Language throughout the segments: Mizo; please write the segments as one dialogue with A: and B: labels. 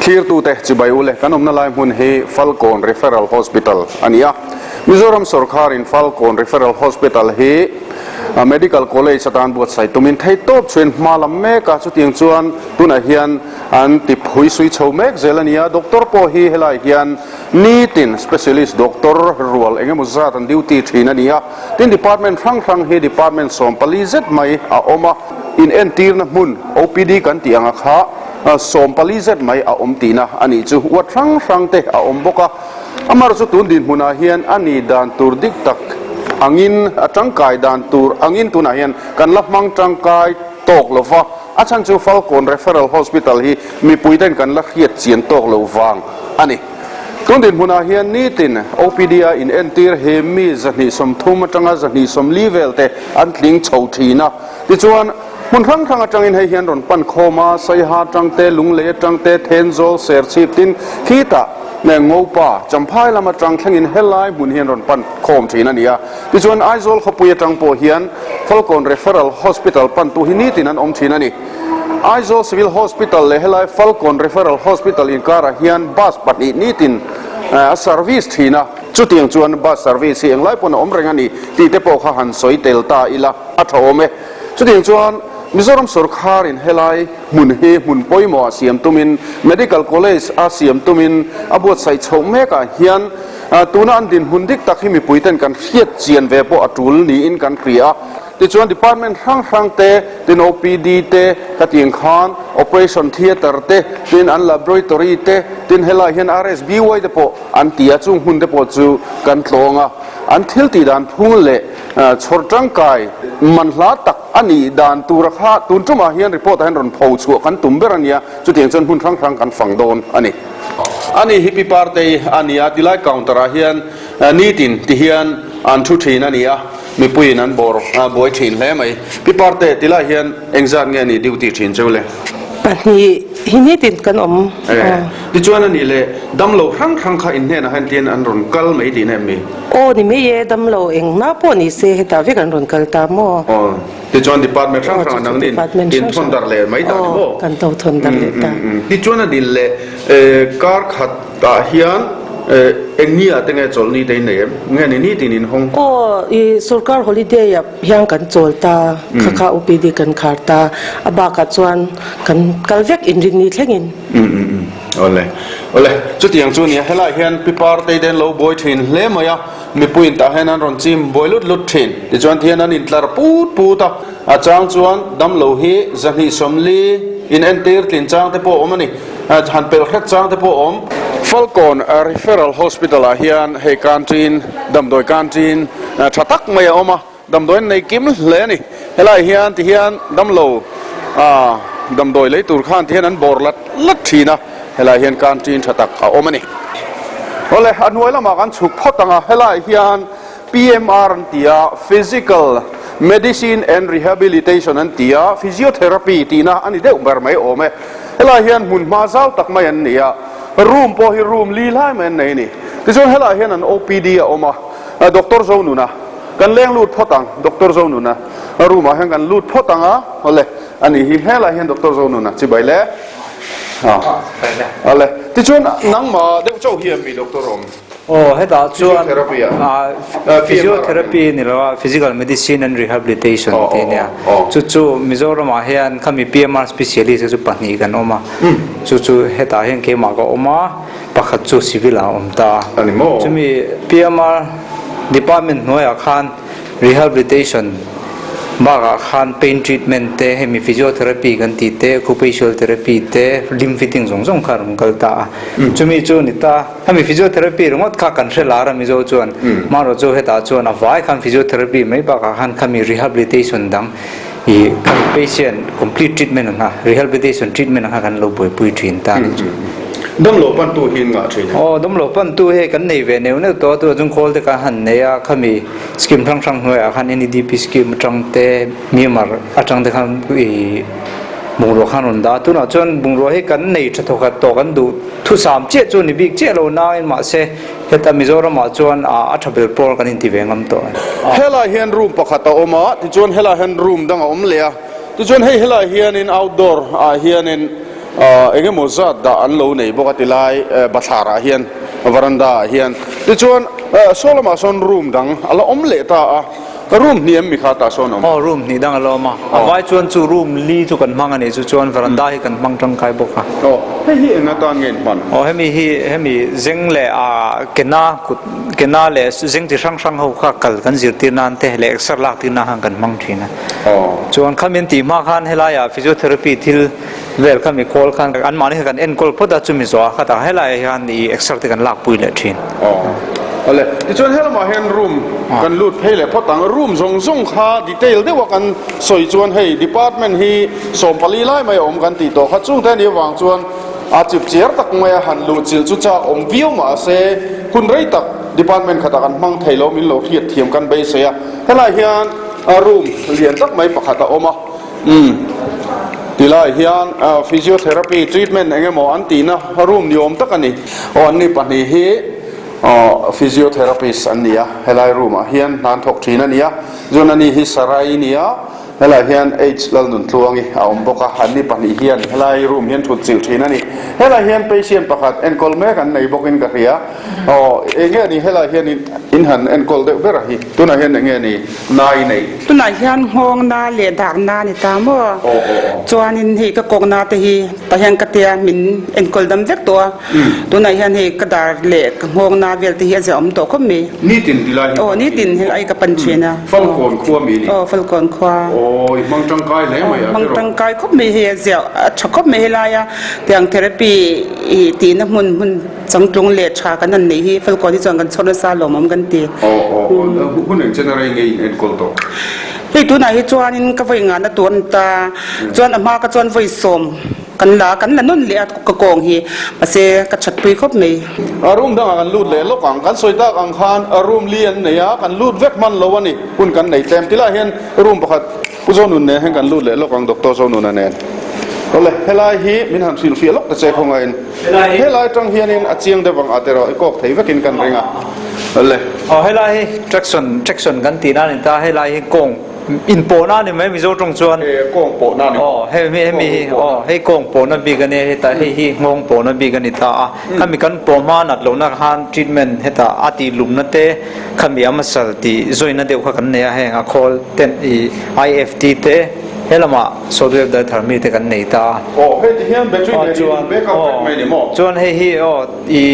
A: Thlirtute chibai ule kan awmna lai hmun hi Falkawn Referral Hospital a ni a. Mizoram sawrkharin Falkawn Referral Hospital hi Medical College atan buatsaih tumin theihtawp chuan hma lam mek a, chutiang chuan tunah hian an ti phui sui chho mek zel a ni a. Doctor pawh hi helaiah hian nitin Specialist Doctor rual engemaw zat an duty thin a ni a. Tin Department hrang hrang hi Department 40 zet mai a awm a, inentirna hmun OPD kan tih anga kha 40 zet mai a awm tihna a nih chu. Ward hrang hrang te a awm bawk a. Amar chu tun dinhmunah hian a nih dan tur dik tak angin, a tangkai dan tur angin tunah hian kan la hmang tangkai tawk lo va. A chhan chu Falkawn Referral Hospital hi mipuiten kan la hriat chian tawk lo vang a ni. Tun dinhmunah hian nitin OPD-a inentir hi mi 230 atanga 240 vel te an tling chho thin a. Tichuan, hmun hrang hrang atangin hei hian rawn pan khawm a, Saiha atang te, Lunglei atang te, Thenzawl, Serchhip tin khitah Ngopa, Champhai lam atang thlengin helai hmun hian rawn pan khawm thin a ni a. Tichuan, Aizawl khawpui atang pawh hian Falkawn Referral Hospital pantu hi nitin an awm thin a ni. Aizawl Civil Hospital leh helai Falkawn Referral Hospital inkarah hian bus pahnih nitin a service thin a. Chutiang chuan bus service hi englai pawn a awm reng a ni tih te pawh kha han sawi tel ta ila a tha awm e. Chutiang chuan Mizoram sawrkharin helai hmun hi hmun pawimawh a siam tumin Medical College a siam tumin a buatsaih chhoh mekah hian tuna an dinhmun dik tak hi mipuiten kan hriat chian ve pawh a tul niin kan hria a. Tichuan department hrang hrang te, tin OPD te, khatiang khan operation theatre te, tin an laboratory te, tin helai hian RSBY te pawh an ti a, chung hmun te pawh chu kan tlawng a. An thil tih dan phung leh chhawr tangkai man hla tak a nih dan tura kha tun tumah hian report ah hian rawn pho chhuah kan tum ber a nia, chutiang chuan hmun hrang hrang kan fang dawn a ni. Ani hi Pi Partei a ni a, tilai counter ah hian nitin ti hian an thu thin a ni a, mipuiin an bawr buai thin hle mai. Pi Parte, tilai hian engzat nge ni duty thin cheu le?
B: Pahnih hi nitin kan awm.
A: Tichuan a nih leh damlo hrang hrang kha in hnenah hian tiin an rawn kal mai tihna em mi?
B: Aw ni mai e, damlo engmah pawh ni se hetah vek an rawn kal ta maw?
A: Aw, tichuan department hrang hrangah nang nin in thawn darh leh mai ta ni maw?
B: Aw, kan to thawn darh leh ta.
A: Tichuan a nih leh kar khat ah hian eng ni ah te nge chawlh ni te in nei em? Nge ni nitin in hawng?
B: Aw, i sorkar holiday ah hian kan chawl ta, kha kha OPD kan khar ta, a bakah chuan kan kal vek inrinni thlengin.
A: Umm umm umm awle awle chutiang chu nia helaiah hian pi partei te an lo buai thin hle mai a mipuiin tah hian an rawn chim buai lut lut thin tichuan thian an intlar put put a a chang chuan damlo hi 240 in entir tlin chang te pawh a awm a ni han pelh hret chang te pawh a awm. Falkawn Referral Hospital ah hian hei canteen damdawi canteen tha tak mai a awm a. Damdawi an nei kim hle a ni. Helaiah hian ti hian damlo ah damdawi lei tur khan ti hian an bawr lat lat thin a, helaiah hian canteen tha tak a awm a ni. Awle, a hnuai lamah kan chhuk phawt ang a, helaiah hian PMR an ti a, Physical Medicine and Rehabilitation an ti a, Physiotherapy tihna a ni deuh ber mai awm e. Helaiah hian hmun hma zau tak mai an ni a, room pawh hi room li lai mai an nei a ni. Tichuan helaiah hian an OPD a awm a, Doctor Zonuna. Kan leng lut phawt ang, Doctor Zonuna room ah hian kan lut phawt ang a, awle, ani hi helaiah hian Doctor Zonuna chibai le, awle, tichuan nangmah deuh chauh hi ami Doctor awm?
C: Aw, hetah chuan
A: Physiotherapy ah?
C: Physiotherapy ni lo a, Physical Medicine and Rehabilitation tih a nia. Chu chu Mizoram ah hian khami PMR specialist chu pahnih kan awm a, chu chu hetah hian keimah ka awm a, pakhat chu civil ah a awm ta a. Chumi PMR Department hnuaiah khan Rehabilitation bakah khan Pain Treatment te, hemi Physiotherapy kan tih te, Occupational Therapy te, Limb Fitting zawng zawng kha a rawn kal ta a. Chumi chu ni ta, hemi Physiotherapy ringawt kha kan hre lar a Mizo chuan, hmanraw chu hetah chuan a vai khan Physiotherapy mai bakah khan khami Rehabilitation dang ih khami patient complete treatment ang kha, Rehabilitation treatment ang kha kan lo buaipui thin ta a ni chu.
A: Damlo pantu hi an ngah thin em?
C: Aw, damlo pantu hei kan nei ve neuh neuh tawh a, tunah chuan khawl te kan han nei a, khami scheme hrang hrang hnuaiah khan NEDP scheme atang te, Myanmar atang te khan ih bungrua khan rawn dah a, tunah chuan bungrua hi kan nei tha thawkhat tawh kan duh thusam chiah chu ni bik chiah lo nain mahse heta Mizoramah chuan a tha bel pawl kan inti ve ngam tawh a ni.
A: Helaiah hian room pakhat a awm a, tichuan helaiah hian room dang a awm leh a, tichuan hei helaiah hianin outdoor ah hianin. Eng emaw zat dah an lo nei bawk a ti lai bathlar ah hian veranda ah hian tichuan saw lamah sawn room dang a la awm leh ta a room hnih em mi kha tah sawn awm.
C: Aw room hnih dang a la awm a a vai chuan chu room li chu kan hmang a nih chu chuan veranda hi kan hmang tangkai bawk a.
A: Aw hei hi eng atan nge in hman?
C: Aw hemi hi hemi zeng leh a kena kut kena leh zeng chi hrang hrang ho kha kal kan zirtir nan te leh exer lak tir nan khan kan hmang thin a. Chuan khami an tih hma khan helaiah physiotherapy thil vel kha mi kawl khan anmahni kha kan enkawl phawt a, chumi zawhah kha tah helaiah hian ih exer te kan lakpui leh thin.
A: Awle, tichuan helamah hian room kan lut phei leh phawt ang, room zawng zawng kha detail deuha kan sawi chuan hei department hi 14 lai mai a awm kan tih tawh kha, chungte anih avang chuan a chip chiar tak maia han luh chilh chu chak awm viau mahse hun rei tak department khatah kan hmang thei lo min lo hriat thiam kan beisei a, helaiah hian room lian tak mai pakhat a awm a. Umm tilai hian physiotherapy treatment eng emaw an tihna room ni awm tak a ni. Aw an ni pahnih hi physiotherapist an ni a, helai room ah hian hna an thawk thin a ni a, chuan ani hi Sarai ni a, helai hian H Lalnuntluangi a awm bawk a, an ni pahnih hian helai room hian thut chilh thin a ni. Helai hian patient pakhat enkawl mek an nei bawkin ka hria. Aw eng nge ni helai hian in han enkawl deuh ber a hi, tunah hian eng nge ni nai neih?
D: Tunah hian nghawngna leh dakna a ni ta maw? Chuanin hei ka kawkna te hi tah hian ka tia min enkawl dam vek tawh a, tunah hian hei ka dar leh ka nghawngna vel te hi a ziahawm tawh khawp mai.
A: Nitin ti lai hi?
D: Aw nitin hi ai ka pan thin a.
A: Falkawn khua mi ni?
D: Aw Falkawn khua.
A: Aw i hmang tangkai hle mai a tiraw?
D: Hmang tangkai khawp mai hei a ziah a tha khawp mai helai a tiang therapy tihna hmun hmun Changtlung leh tha kan han neih hi Falkawn hi chuan kan chhawr nasa lawmawm kan ti.
A: Aw aw aw hun eng chen a rei nge in enkawl tawh?
D: Hei tunah hi chuanin ka vawi ngahna tur a ni ta. Chuan a hma ka chuan vawi sawm kan la kan la nawn leh a ka kawng hi mahse ka that pui khawp mai.
A: A room dangah kan lut leh lawk ang. Kan sawi tak ang khan room li an nei a, kan lut vek hman lo a ni. Hun kan nei tlem. Tilaiah hian room pakhat Pu Zonun nen hian kan lut leh lawk ang Doctor Zonuna nen. Awle, helai hi min han hrilhfiah lawk ta che khawngaihin. Helai atang hianin a chiang deuh ang a tiraw i kawk thei vekin kan ring a. Awle.
C: Aw helai hi traction, traction kan tih na a ni ta, helai hi kawng inpawhna a ni mai Mizo tawng chuan.
A: E, kawng pawhna a ni.
C: Aw, hemi hemi hi aw hei kawng pawhna bik a nia heta hei hi nghawng pawhna bik a ni ta a. Khami kan pawh hma nat lohna khan treatment heta a tih lumna te Khami a hmasal tih zawina deuh kha kan nei a, heng a khawl ten i IFT te he lamah software dai thar mi te kan nei ta a.
A: Aw hei ti hian battery nen in back up vek mai ni maw?
C: Chuan hei hi aw i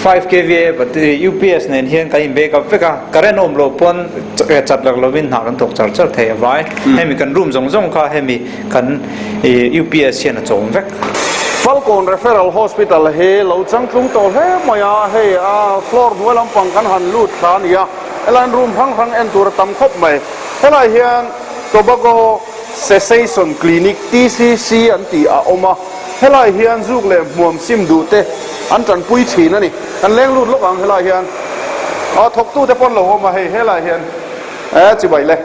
C: 5 kva battery UPS nen hian kan in back up vek a, current awm loh pawn chat lak lovin hna kan thawk char char thei a vai. Hemi kan room zawng zawng kha hemi kan i UPS hian a chawm vek.
A: Falkawn Referral Hospital hi lo changtlung tawh hle mai a, hei a floor hnuai lampang kan han lut thla a ni a, helaiin room hrang hrang en tur a tam khawp mai. Helai hian Tobago Cessation Clinic, TCC, an tih a awm a, helai hian zuk leh hmuam sim duh te an tanpui thin a ni. Kan leng lut lawk ang helai hian a thawktute pawn lo awm a, hei helai hian eh chibai le.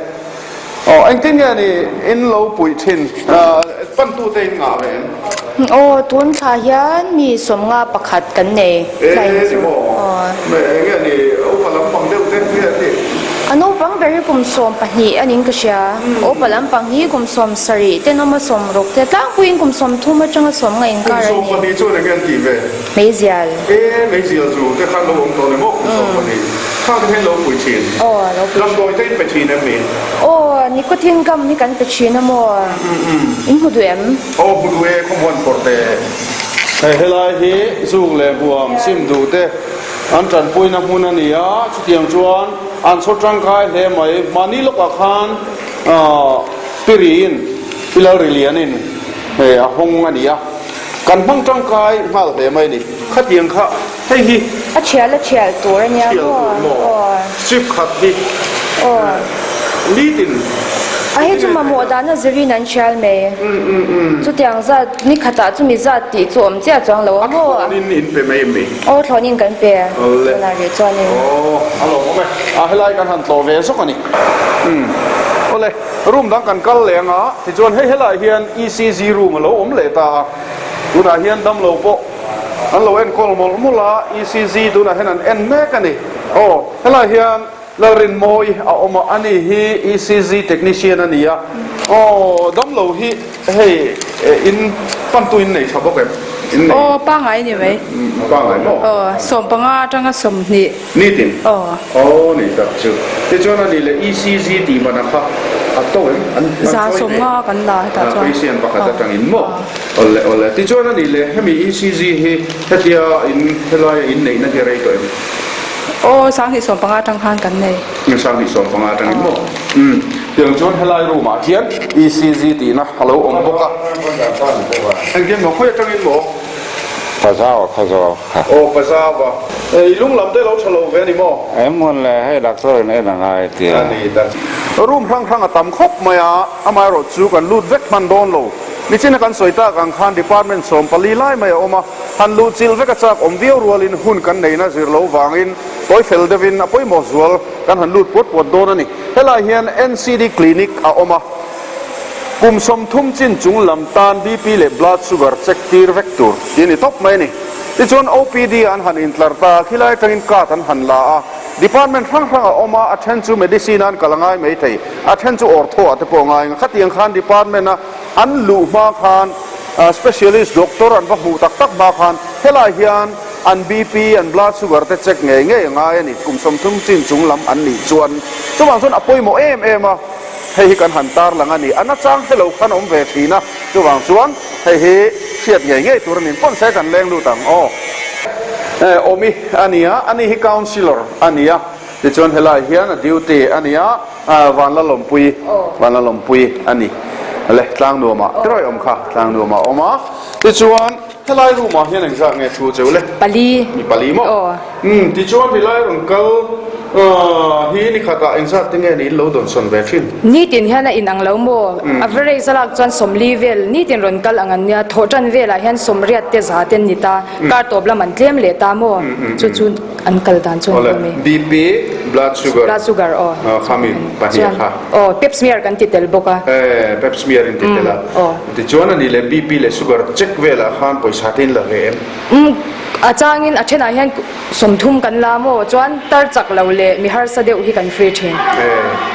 A: Aw, engtin nge ni in lo puih thin? Pantute in ngah ve em?
E: Aw, tun thla hian mi 51 kan nei.
A: E, ni maw? Enge ni upa lampang deuh te nge an nih?
E: A naupang ber hi kum 12 a niin ka hria. Upa lampang hi kum 70 te nawma 60 te tlangpuiin kum 30 atanga 50 inkar a ni.
A: Kum 12 chuan enge an tih ve?
E: Meizial.
A: E, meizial chu te khan lo awm tawh ni maw kum 12. Kha te hian lo pui thin.
E: Aw, lo pui thin.
A: Damdawi te in pe thin em ni?
E: Aw, nicotine gum hi kan pe thin a maw? In hmu duh em?
A: Aw, hmu duh e, khawmuan phawrh te. Hei helai hi zuk leh huam sim duh te an tanpuina hmun a ni a, chutiang chuan an chhawr tangkai hle mai. Mahni lawkah khan Piriin, Pi Lalrilianin a hawng a ni a. Kan hmang tangkai nghal hle mai ni. Khatiang kha hei hi.
E: A thial a thial tur a nia maw?
A: Thial tur maw?
E: Aw.
A: Strip khat hi.
E: Aw.
A: Nitin.
E: A hei chu mamawh dana zirin an thial mai. Chutiang zat ni khatah chumi zat tih chu awm chiah chuang lo a maw?
A: A thlawnin in pe mai em ni?
E: Aw thlawnin kan pe.
A: Awle.
E: Tunah rih chuanin.
A: Aw a lawmawm e. A helai kan han tlawh ve zawk a ni. Umm. Awle. Room dang kan kal leh anga tichuan hei helaiah hian ECG room a lo awm leh ta a, tunah hian damlo pawh an lo enkawl mawlh mawlh a, ECG tunah hian an en mek a ni. Aw, helaiah hian Lalrinmawi a awm a, ani hi ECG technician a ni a, aw damlo hi hei. In pantu in nei tha bawk em? In nei.
F: Aw, pangngai ni mai.
A: Pangngai maw?
F: Aw, 15 atanga 20.
A: Nitin?
F: Aw.
A: Aw, ni tak chu. Tichuan a ni le ECG tih mana kha a to em? An
F: Za
A: chawi ve.
F: 50 kan la hetah chuan.
A: Patient pakhat atangin maw? Awle awle. Tichuan a ni le hemi ECG hi hetia in helaia in neihna hi rei tawh em?
F: Aw, 2015 atang khan kan nei.
A: 2015 atangin maw? Umm. Tiang chuan helai room ah hian ECG tihna a lo awm bawk a. Engtin maw? Khawi atangin maw?
G: Pazau a kha zawk kha.
A: Aw Pazau a. I lung lam te lo tha lo ve a ni maw?
G: Engmawn le hei doctor in en a ngai tia.
A: A ni ta. Room hrang hrang a tam khawp mai a, amaherawh chu kan lut vek hman dawn lo. Nichina kan sawi tak ang khan department 14 lai mai a awm a, han luh chilh vek a chak awm viau rualin hun kan neihna zir lo vangin tawi fel deuhin a pawimawh zual kan han lut puat puat dawn a ni. Helai hian NCD Clinic a awm a, kum 30 chin chung lam tan BP leh blood sugar check tir vek tur tih a ni tawp mai a ni. Tichuan OPD ah an han intlar ta a, khilai atangin card an han la a, department hrang hrang a awm a, a then chu medicine a an kal a ngai mai thei, a then chu ortho ah te pawh a ngai ang a, khatiang khan department a an luh hma khan specialist doctor an va hmuh tak tak hma khan helai hian an BP, an blood sugar te check ngei ngei a ngai a ni, kum 30 chin chung lam an nih chuan chuvang chuan a pawimawh em em a, hei hi kan han tarlang a ni, a nachang hre lo khan awm ve thin a, chuvang chuan hei hi hriat ngei ngei tur a ni, pawn se kan leng lut ang aw. Awmi a ni a, ani hi councillor a ni a, tichuan helai hian a duty a ni a, Vanlalawmpui, Vanlalawmpui a ni le, Tlangnuamah tirawi awm kha, Tlangnuamah a awm a, tichuan Helai room ah hian engzat nge thu cheu le?
F: Pali.
A: Mi pali maw?
F: Aw.
A: Umm, tichuan rilai rawn kal hi ni khatah engzat te nge niin lo dawnsawn ve thin?
F: Nitin hian a inang lo maw? Average a lak chuan 40 vel nitin rawn kal ang an nia, thawhtan velah hian 80 te za te an ni ta, kar tawp lam an tlem leh ta maw? Chu chu an kal dan chu an
A: Awle,
F: awm e.
A: BP, blood sugar.
F: Blood sugar aw.
A: Khami pahnih kha.
F: Aw, pap smear kan ti tel bawk a.
A: E, pap smear in ti tel a.
F: Aw.
A: Tichuan a ni le BP leh sugar check velah khan pawisa te in la ve em?
F: Umm, a changin a thenah hian 30 kan la maw? Chuan tar chak lo leh mi harsa deuh hi kan free thin.
A: E,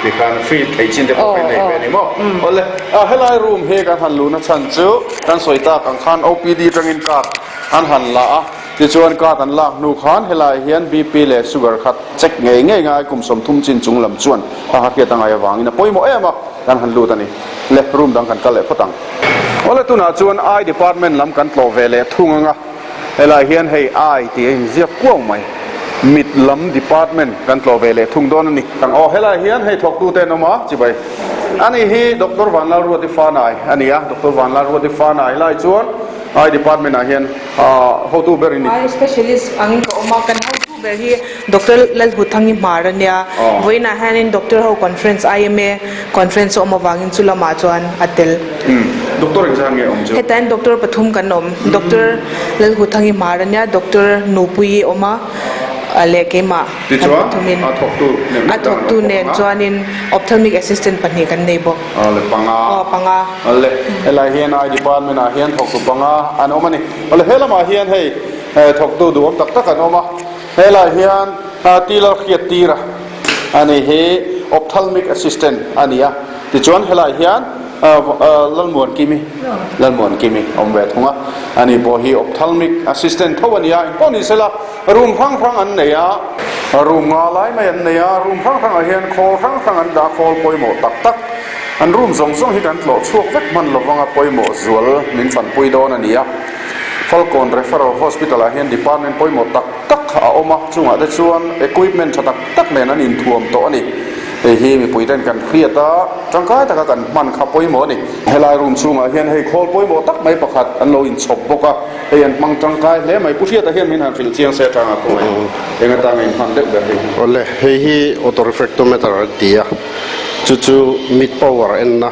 A: tikhan free thei chin te pawh kan nei ve a ni maw? Awle, a helai room hi kan han luhna chhan chu kan sawi tak ang khan OPD atangin card an han la a, tichuan card an lak hnu khan helai hian BP leh sugar kha check ngei ngei ngai kum 30 chin chung lam chuan a hriat a ngai avangin a pawimawh em a, kan han lut a ni. Le, room dang kan kal leh phawt ang. Awle tunah chuan eye department lam kan tlawh ve leh thung ang a, helai hian hei eye tih a inziak kuau mai. Mit lam department kan tlawh ve leh thung dawn a ni. Aw helai hian hei thawktute an awm a, chibai. Ani hi Doctor Vanlalruati Fanai a ni a, Doctor Vanlalruati Fanai lai chuan eye department ah hian hotu ber i ni.
H: Eye specialist angin ka awm a, kan hotu ber hi Doctor Lalhuthangi Hmar a nia. Vawiinah hianin Doctor ho conference IMA conference a awm avangin chu lamah chuan a tel.
A: Doctor engzat nge awm chu?
H: Hetah hian Doctor pathum kan awm. Doctor Lalhuthangi Hmar a nia, Doctor Nupuii awm a leh keimah kan pathumin.
A: Tichuan a thawktu nen
H: A thawktu nen chuanin ophthalmic assistant pahnih kan nei bawk.
A: Le panga.
H: Aw panga.
A: Le helai hian eye department ah hian thawktu panga an awm a ni. Le helamah hian hei thawktu duhawm tak tak an awm a. Helai hian Tiller hriat tir a a ni hi ophthalmic assistant a ni a, tichuan helai hian Lalmuan Kimi Lalmuan Kimi awm ve thung a, ani pawh hi ophthalmic assistant tho a ni a, engpawh ni sela room hrang hrang an nei a, room nga lai mai an nei a, room hrang hrangah hian khawl hrang hrang an dah khawl pawimawh tak tak an room zawng zawng hi kan tlawh chhuak vek hman lovang a pawimawh zual min fanpui dawn a ni a. Falkawn Referral Hospital ah hian department pawimawh tak tak a awm a, chungah te chuan equipment tha tak tak nen an inthuam tawh a ni. Hei hi mipui ten kan hriat a, tangkai taka kan hman kha pawimawh a ni. Helai room chhungah hian hei khawl pawimawh tak mai pakhat an lo inchhawp bawk a, hei an hmang tangkai hle mai. Pu Hriata hian min han hrilh chiang se atanga khaw mai eng atanga inhman deuh ber hi.
I: Awle, hei hi auto refractometer an ti a, chu chu mid power enna.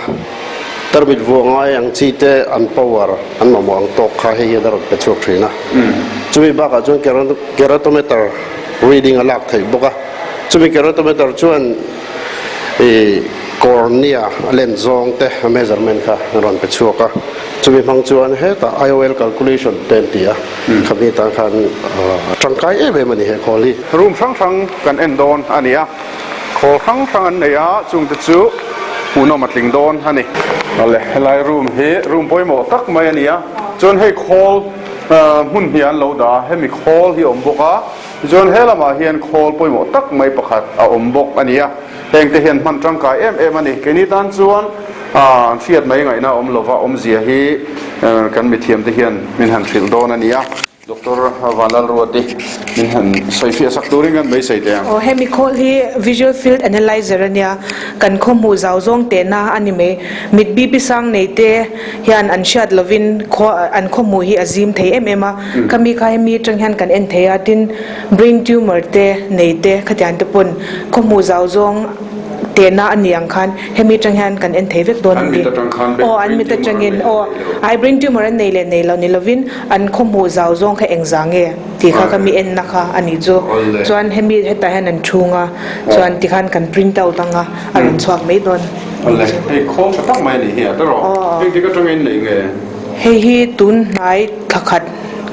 I: Tarmit vuah ngai ang chi te an power an mamawh ang tawk kha hei hian a rawn pe chhuak thin a. Chumi bakah chuan keratometer reading a lak theih bawk a. Chumi keratometer chuan ih cornea a len zawng te a measurement kha a rawn pe chhuak a. Chumi hmang chuan hetah IOL calculation te an ti a. Khami tan khan a tangkai em em a ni he khawl hi.
A: Room hrang hrang kan en dawn a ni a. Khawl hrang hrang an nei a, chungte chu hmuhnawm a tling dawn a ni. Awle, helai room hi room pawimawh tak mai a ni a, chuan hei khawl hmun hnih an lo dah a, hemi khawl hi a awm bawk a, tichuan he lamah hian khawl pawimawh tak mai pakhat a awm bawk a ni a, hengte hian hman tangkai em em a ni. Keini tan chuan hriat mai ngaihna a awm lova awmzia hi kan mithiamte hian min han hrilh dawn a ni a. Doctor Vanlalruati min han sawifiah sak turin kan beisei teh ang.
H: Aw hemi khawl hi Visual Field Analyzer a nia, kan khaw hmuh zau zawng tehna a ni mai. Mit BP sang nei te hian an hriat lovin khaw an khaw hmuh hi a zim thei em em a, khami kha hemi atang hian kan en thei a, tin brain tumor te nei te khatiang te pawn khaw hmuh zau zawng tehna a ni ang khan hemi atang hian kan en thei vek dawn a ni. Aw an mit atangin aw ai brain tumor an nei leh nei lo ni lovin An khaw hmuh zau zawng kha eng zah nge tih kha ka mi enna kha a nih chu. Chuan hemi hetah hian an chhung a, chuan tikhan kan print out anga a rawn chhuak mai dawn a nih chu.
A: Hei khawl tha tak mai a nih hi a tawrh. Engtik atanga in neih nge?
H: Hei hi tun hnai thla khat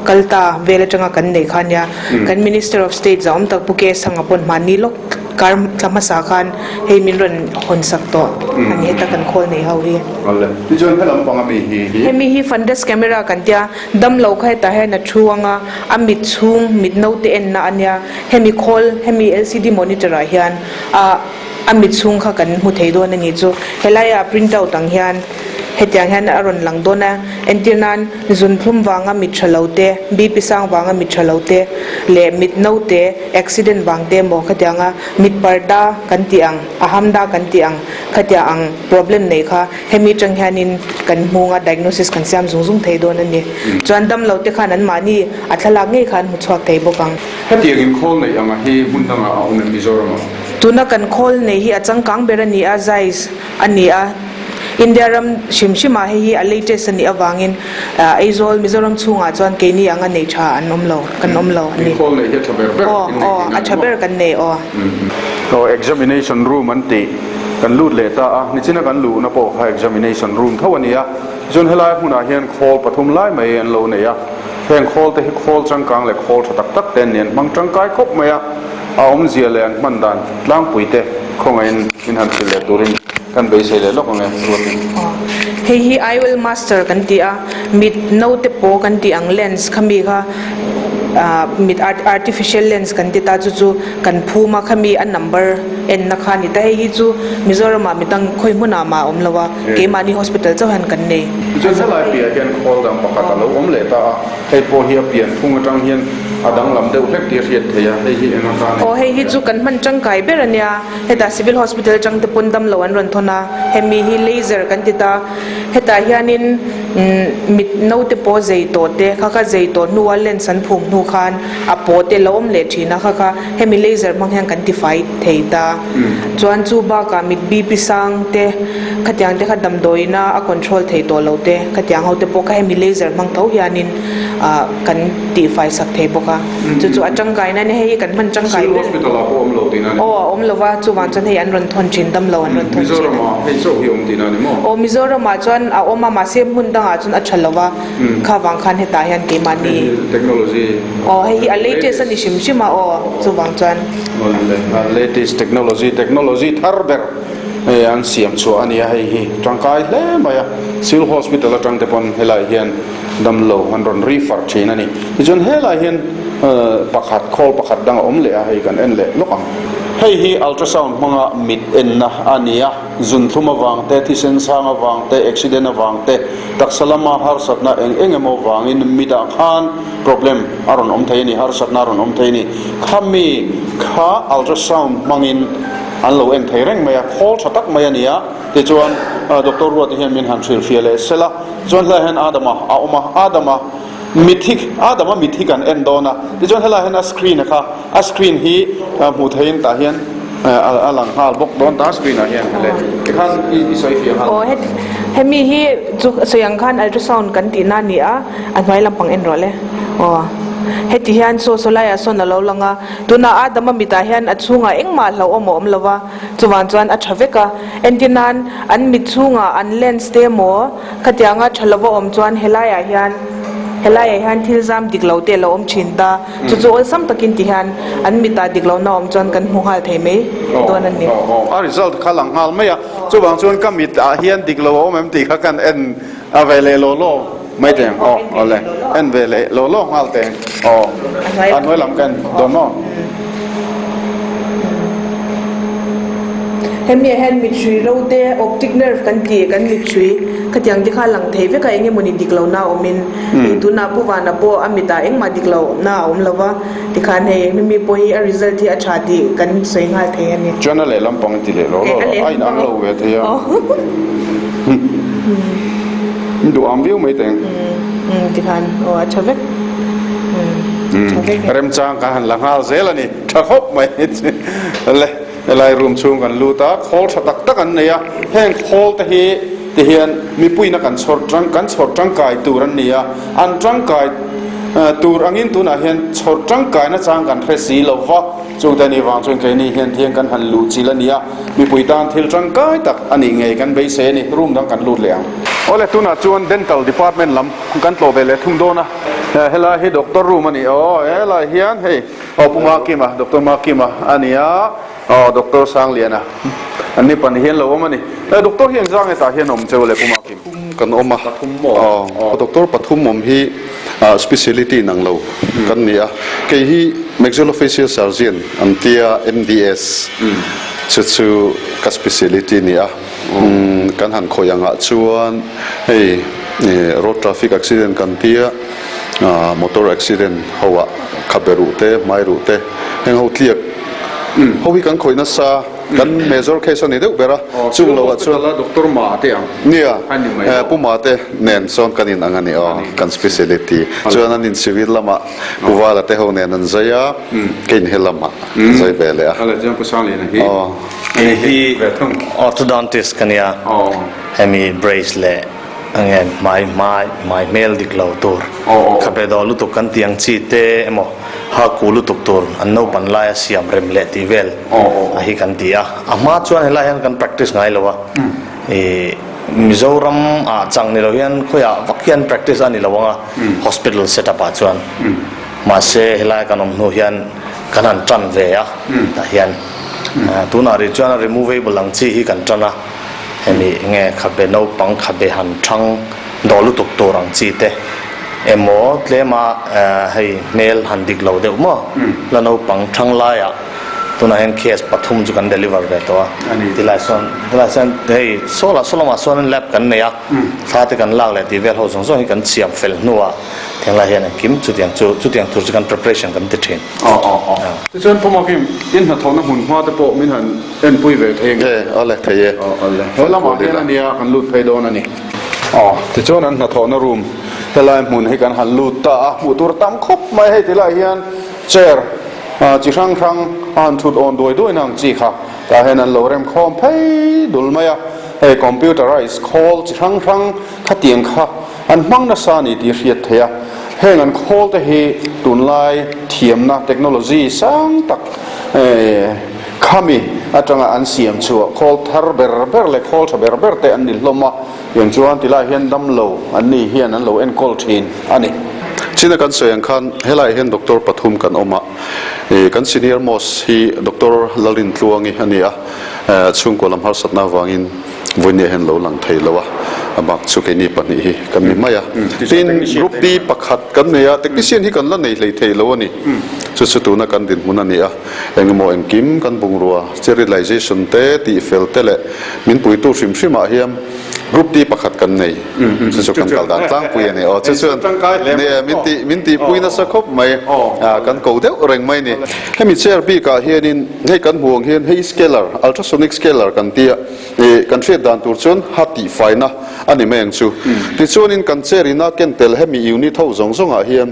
H: kal ta vel atanga kan neih kha ania. Kan Minister of State zahawm tak Pu K Sanga pawn hmanni lawk kar thla hmasa khan hei min rawn hawn sak tawh a ni heta kan khawl neih ho hi.
A: Awle, tichuan helam panga mi hi hi.
H: Hemi hi fundus camera kan tia, damlo kha hetah hian a thu anga a mit chhung mit naute enna a nia, hemi khawl hemi LCD monitor ah hian a a mit chhung kha kan hmu thei dawn a ni chu helaiah print out ang hian hetiang hian a rawn lang dawn a, entir nan zunthlum vanga mit tha lo te, BP sang vanga mit tha lo te leh mit naute accident vang te emaw khatianga mit parda kan tih ang a hamda kan tih ang khatia ang problem nei kha hemi atang hianin kan hmunga diagnosis kan siam zung zung thei dawn a ni. Chuan damlo te khan anmahni a thlalak ngei kha an hmu chhuak thei bawk ang.
A: Hetiang in khawl neih anga hi hmun dangah a awm em Mizoramah?
H: Tuna kan khawl nei hi a changkang ber a ni a, Zeiss a ni a. India ram hrim hrimah hei hi a latest a nih avangin Aizawl Mizoram chhungah chuan keini anga nei tha an awm lo, kan awm lo a ni.
A: In khawl neih hi a tha ber ber
H: Aw,
A: in nei
H: aw,
A: tihna
H: a
A: a ni
H: tha
A: maw?
H: ber kan nei aw.
A: Aw, examination room an tih kan lut leh ta a, nichina kan luhna pawh kha examination room tho a ni a, tichuan helai hmunah hian khawl pathum lai mai an lo nei a, heng khawl te hi khawl changkang leh khawl tha tak tak te an ni, an hmang tangkai khawp mai a, a awmzia leh an hman dan tlangpui te khawngaihin min han hrilh leh turin Kan beisei leh lawk ang e, Ruati.
H: Aw, hei hi IOL Master kan ti a, mit naute paw kan tih ang lens kha mi kha ah mit artificial lens kan ti ta chu chu kan phum a khami a number enna kha a ni ta, hei hi chu Mizoramah mi dang khawi hmunah mah a awm lo a, keimahni hospital chauh hian kan nei.
A: Tichuan helai piah hian khawl dang pakhat a lo awm leh ta a. Hei pawh hi a pian phung atang hian a danglam deuh hlek tih a hriat theih a, hei hi eng atan
H: Aw hei hi chu kan hman tangkai ber a nia, hetah Civil Hospital atang te pawn damlo an rawn thawn a, hemi hi laser kan ti ta, hetah hianin mit naute pawh zei tawh te kha kha zei tawh hnua lens an phum hnu khan a paw te lo awm leh thin a kha kha hemi laser hmang hian kan tifai thei ta, chuan chu bakah mit BP sang te khatiang te kha damdawiina a control thei tawh lo te khatiang ho te pawh kha hemi laser hmang tho hianin ah kan tihfai sak thei bawk a chu chu a tangkai na hei hi kan hman tangkai
A: Civil hospital ah pawh a awm lo tihna a ni
H: aw a awm lo va chuvang chuan hei an rawn thawn thin damlo an rawn thawn thin
A: Mizoram ah hei chauh hi a awm tihna a ni maw?
H: Aw Mizoram ah chuan a awm a mahse hmun dangah chuan a tha lo va kha vang khan hetah hian keimahni
A: Hei hi technology
H: aw hei hi a latest a ni hrim hrim a aw chuvang chuan
A: A latest technology technology thar ber hei an siam chhuah a nia hei hi tangkai hle mai a Civil Hospital atang te pawn helai hian damlo an rawn refer thin a ni tichuan helai hian pakhat khawl pakhat dang a awm leh a hei kan en leh lawk ang. Hei hi ultrasound hmanga mit enna a ni a zunthlum avang te thisen sang avang te accident avang te taksa lama harsatna eng eng emaw vangin mitah khan problem a rawn awm thei a ni, harsatna a rawn awm thei a ni. Khami kha ultrasound hmangin an lo en thei reng mai a, khawl tha tak mai a ni a, tichuan Doctor Ruata hian min han hrilhfiah leh sel a, chuan helaiah hian Adama a awm a, Adama mithi, Adama mithi kan en dawn a, tichuan helaiah hian a screen a kha, a screen hi hmuh theihin tah hian a lang nghal bawk dawn ta screen ah hian le tikhan i sawi fiah nghal.
H: Aw hemi hi chu sawi ang khan ultrasound kan tihna a ni a. A hnuai lampang en rawh le. Aw. Heti hian saw saw laiah sawn a lo lang a, tunah Adama mitah hian a chhungah engmah hlauhawm a awm lo va, chuvang chuan a tha vek a. Entir nan an mit chhungah an lens te emaw khatianga tha lova awm chuan helaiah hian. Helaiah hian thil zam dik lo te a lo awm thin ta. Chu chu awlsam takin ti hian an mitah dik lohna awm chuan kan hmu nghal thei mai dawn a ni.
A: A result kha lang nghal mai a, chuvang chuan ka mit ah hian dik lo a awm em tih kha kan en a ve leh law law mai teng. Aw awle, en ve leh law law nghal teng. Aw, a hnuai lam ka en dawn maw?
H: Hemi ah hian mithrui ro te, optic nerve kan tih kan mithrui khatiang te kha lang thei vek a, eng emawni dik lohna a awmin. Hei tunah Pu Vana pawh a mitah engmah dik lohna a awm lo va, tikhan hei Mimi pawh hi a result hi a tha tih kan sawi nghal thei a ni.
A: Chuan a lehlam pang i ti leh lo lo lo, a inang lo ve thei a. In duh ang viau mai teng.
H: Umm tikhan aw a tha vek. Tha vek e.
A: Remchang ka han la nghal zel a ni, tha khawp mai. Le. Helai room chhung kan lut a, khawl tha tak tak an nei a, heng khawl te hi ti hian mipuiin a kan chhawr tang kan chhawr tangkai tur an ni a, an tangkai tur angin tunah hian chhawr tangkai nachang kan hre si lo va, chungte ni vang chuan keini hian thiang kan han luh chilh a ni a, mipui tan thil tangkai tak a nih ngei kan beisei a ni, room dang kan lut leh ang. Awle tunah chuan dental department lam kan tlawh ve leh thung dawn a, helai hi doctor room a ni aw, helai hian hei. Aw Pu Makima, Doctor Makima a ni a, aw Doctor Sangliana an ni pahnih hian lo awm a ni. Eh Doctor hi engzah nge tah hian awm cheu le Pu Makim?
I: Pathum kan awm a,
A: Pathum maw?
I: Aw Doctor pathum awm hi speciality in ang lo kan ni a, kei hi Maxillofacial Surgeon an tia MDS chu chu ka speciality a ni a, kan han khawih angah chuan hei road traffic accident kan tia, Motor accident ho ah khabe ruh te, hmai ruh te heng ho tliak ho hi kan khawih nasa, kan major case a ni deuh ber a, chung lo ah chuan
A: Doctor Ma te ang
I: Nia, Pu Ma te nen sawn kan in ang a ni aw, kan speciality chuan an in civil lamah Pu Vala te ho nen an zai a, kei in he lamah an zai ve leh a.
A: Aw.
J: Kei hi orthodontist ka nia, hemi brace leh Enge hmai hmai hmai hmel dik lo tur khabe dawh lutuk kan tih ang chi te emaw ha ku lutuk tur an naupan laia siam rem leh tih vel a hi kan ti a. A hma chuan helai hian kan practice ngai lo a, ih Mizoram ah chang ni lo hian khawiah vak hian practice a ni lo ang a hospital set up ah chuan mahse helai kan awm hnu hian kan han tan ve a tah hian tunah rih chuan a removable ang chi hi kan tan a. Hemi nge khabe naupang khabe han thang dawh lutuk tur ang chi te emaw tlema hei hmel han dik lo deuh maw la naupang thang laiah tunah hian case pathum chu kan deliver ve tawh a tilai sawn tilai sawn hei sawlah saw lamah sawn lab kan nei a thla te kan lak leh tih vel ho zawng zawng hi kan siam fel hnuah thenglai hian engkim chutiang chu chutiang tur chu kan preparation kan ti thin.
A: Aw aw aw. Tichuan Pu Makim, in hnathawhna hmun hma te pawh min han enpui ve thei ang.
I: E, a le thei e.
A: Aw a le. He lamah hian a nia kan lut phei dawn a ni. Aw, tichuan an hnathawhna room helai hmun hi kan han lut ta a, hmuh tur tam khawp mai hei tilai hian chair chi hrang hrang a han thut awn duai duai na ang chi kha tah hian an lo rem khawm phei dul mai a, hei computerized khawl chi hrang hrang khatiang kha An hmang nasa a ni tih hriat theih a, heng an khawl te hi tunlai thiamna, technology, sang tak khami atanga an siam chhuah khawl thar ber ber leh khawl tha ber ber te an ni hlawm a, tiang chuan tilai hian damlo an ni hian an lo enkawl thin a ni.
I: China kan sawi ang khan helaiah hian doctor pathum kan awm a, kan senior most hi Doctor Lalrintluangi a ni a, chhungkaw lam harsatna avangin Vawinia hian lo lang thei lo a, a bak chu keini pahnih hi kan ni mai a. Tin, Group D pakhat kan nei a, technician hi kan la nei hlei thei lo a ni. Chu chu tuna kan dinhmun a ni a, engemaw engkim kan bungrua, sterilization te, tihfel te leh min puitu hrim hrimah hian Group D pakhat kan nei. Chu chu kan kal dan tlangpui a ni. Aw, chu chuan min tih min tihpui nasa khawp mai, kan ko deuh reng mai a ni. Hemi chair bikah hianin hei kan hmuh ang hian hei scaler, ultrasonic scaler kan ti a. Ih, kan hriat dan tur chuan ha tihfaina a ni mai ang chu. Tichuanin kan chair ina ken tel hemi unit ho zawng zawngah hian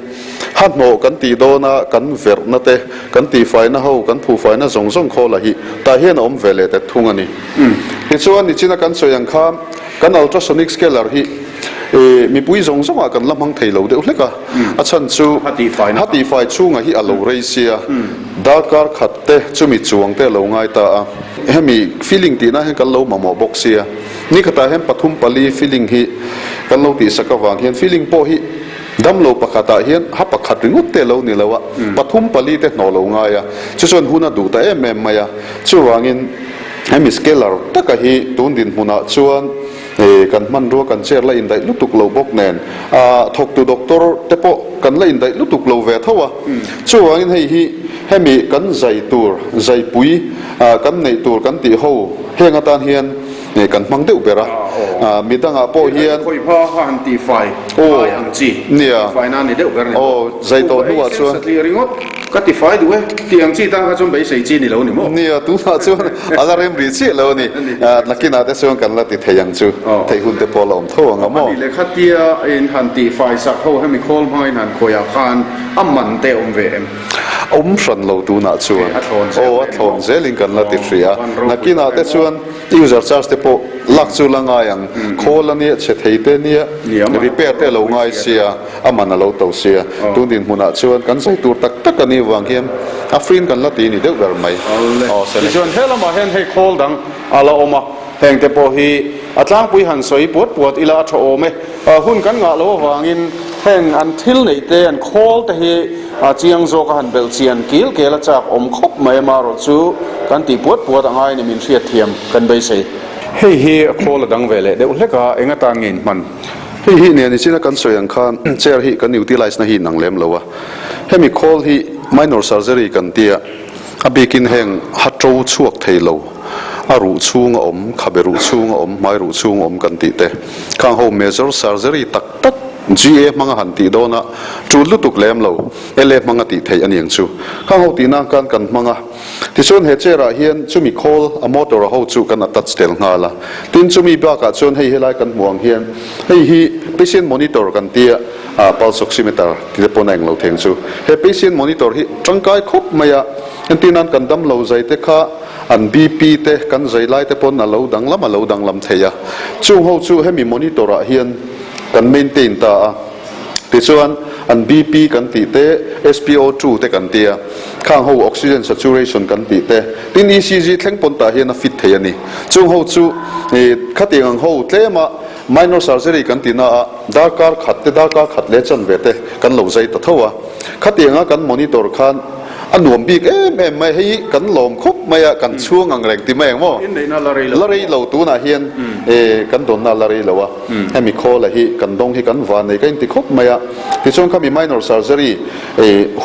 I: ha hnawh kan tih dawna kan verhna te, kan tihfaina ho, kan phuhfaina zawng zawng khawla hi tah hian a awm ve leh tet thung a ni. Tichuan nichina kan sawi ang kha kan ultrasonic scaler hi ih mipui zawng zawngah kan la hmang thei lo deuh hlek a, a chhan chu ha tihfai chhunga hi a lo rei sia, darkar khat te chumi chuang te a lo ngai ta a. Hemi filling tihna hian kan lo mamawh bawk sia, ni khatah hian pathum pali filling hi kan lo tihsak avang hian filling pawh hi.
A: Damlo pakhatah hian ha pakhat ringawt te lo ni lo a, pathum pali te hnawh lo ngai a, chu chuan hun a duh ta em em mai a. Chuvangin hemi scaler taka hi tun dinhmunah chuan kan hmanrua kan chair la indaih lutuk lo bawk nen a thawktu doctor te pawh kan la indaih lutuk lo ve tho a. Chuvangin hei hi hemi kan zai tur zaipui kan neih tur kan tih ho heng atan hian kan hmang deuh ber a, mi dangah pawh hian.
K: Khawi hma kha han tihfai ai ang chi, tihfai nan ni deuh ber ni maw?
A: Zai tawh hnuah chuan.
K: Satliah ringawt ka tifai duh e, tih ang chi tan kha chuan beisei chi ni lo ni maw?
A: Nia, tunah chuan a la rem rih chiah lo a ni. Nakinah te chuan kan la ti thei ang chu, theih hun te pawh a la awm tho ang a maw?
K: Ani lehkha tia in han tihfai sak ho hemi khawl hmanga in han khawiah khan a man te a awm ve em?
A: Awm hran lo tunah chuan. Aw, a thlawn zelin kan la ti hrih a. Nakinah te chuan user charge te pawh lak chu la ngai ang. Khawl a nia, chhe thei te nia, repair te a lo ngai sia, a man a lo to sia. Tun dinhmunah chuan kan zai tur tak tak a nih vang hian a free in kan la ti ni deuh ber mai.
K: Tichuan he lamah hian hei khawl dang a la awm a, heng te pawh hi a tlangpui han sawi puat puat ila a tha awm e. Hun kan ngah loh avangin heng an thil neih te, an khawl te hi a chiang zawk a han belh chian kil kel a chak awm khawp mai amarawh chu kan tih puat puat a ngai ni min hriat thiam kan beisei. Hei hi a khawl a dang ve leh deuh hlek a, eng atan nge in hman?
A: Hei hi nen nichin a kan sawi ang khan chair hi kan utilize na hi inang lem lo a, hemi khawl hi minor surgery kan tia, A bikin heng ha to chhuak thei lo, a ruh chhung a awm, khabe ruh chhung a awm, hmai ruh chhung a awm kan tih te, khang ho major surgery tak tak GA hmanga han tih dawn a tul lutuk lem lo, LA hmanga tih theih a ni ang chu. Khang ho tih nan khan kan hmang a. Tichuan he chair ah hian chumi khawl a motor a ho chu kan attach tel nghal a. Tin chumi bakah chuan hei helai kan hmuh ang hian hei hi patient monitor kan tia, A pulse oximeter ti te pawn a englo theng chu. He patient monitor hi tangkai khawp mai a, entir nan kan damlo zai te kha an BP te kan zai lai te pawn a lo danglam a lo danglam thei a. Chung ho chu hemi monitor ah hian kan maintain ta a. Tichuan an BP kan tih te, SpO2 te kan tia, khang ho oxygen saturation kan tih te, tin ECG thleng pawn tah hian a fit thei a ni. Chung ho chu khatiang ang ho tlem a Minor surgery kan tih na ah darkar khat te darkar khat leh chanve te kan lo zai ta tho a, khatianga kan monitor khan a nuam bik em em mai, hei kan lawm khawp mai a, kan chhung ang reng ti mai ang maw? La rei lo tunah hian kan dawnna la rei lo a, hemi khawla hi kan dawng hi kan van nei ka inti khawp mai a, tichuan khami minor surgery